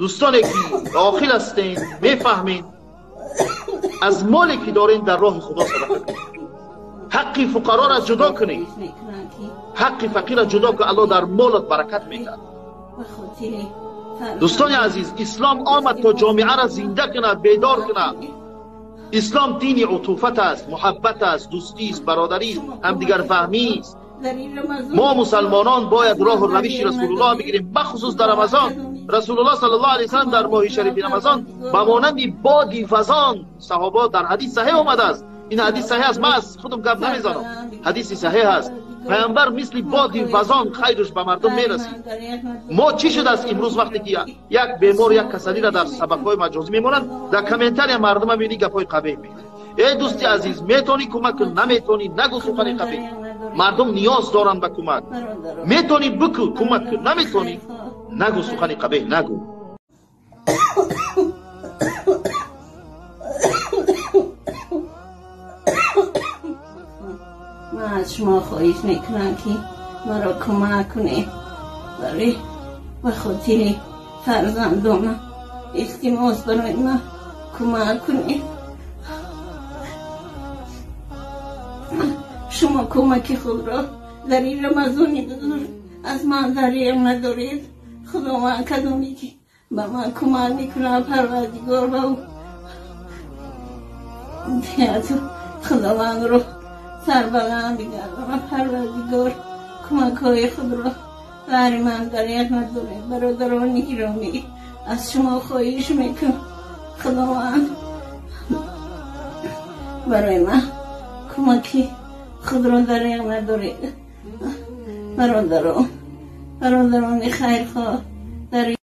Дӯстоне ки оқил ҳастен, мефаҳмед, аз моле ки дорен дар роҳи Худо садақа кунед. Ҳаққи фуқароро ҷудо кунед, ҳаққи фақирро ҷудо кун, Аллоҳ дар молат баракат медиҳад. Дӯстони азиз, ислом омад то ҷомеаро зинда кунад, бедор кунад. Ислом дини утуфат аст, муҳаббат аст, дӯстист, бародарист, ҳамдигарфаҳмист. Мо мусалмонон бояд роҳу равиши Расулуллоҳ бигирем, бахусус дар Рамазон. Расулуллоҳ саллаллоҳу алайҳи васаллам дар моҳи шарифи Рамазон ба монанди боди фазон, саҳоба дар ҳадис саҳеҳ омадааст, ин ҳадис саҳеҳ аст, ман аз худам гап намезанам, ҳадиси саҳеҳ аст. Паямбар мисли боди фазон хайраш ба мардум мерасид. Мо чӣ шудааст имрӯз вақте ки як бемор, як касалиро дар сабабҳои маҷозӣ мемонанд, дар комментария мардума мебинӣ гапҳои қабеҳ мегӯянд. Эй дӯсти азиз, метавонӣ кӯмак кун, наметавонӣ нагӯ сухани қабеҳ. Мардум ниёз доранд ба кӯмак. Метавонӣ бикун, кӯмак кун, наметавонӣ нагӯ сухани қабеҳ нагӯ. Ман аз шумо хоҳиш мекунам ки маро кӯмак кунед барои ба хотири фарзандонам, илтимос барои ман кӯмак кунед. Шумо кӯмаки худро дар ин Рамазони бузург аз ман дареғ надоред. Худованд кадоме ки ба ман кӯмак мекунад, Парвардигор ба ӯ Худовандро сарбаланд бигардонад. Парвардигор кӯмакҳои худро барои ман дареғ надоред. Бародарони гиромӣ, аз шумо хоҳиш мекунам, Худованд барои ман кӯмаки худро дареғ надоред. Бародарон, бародарони хайрхоҳ дар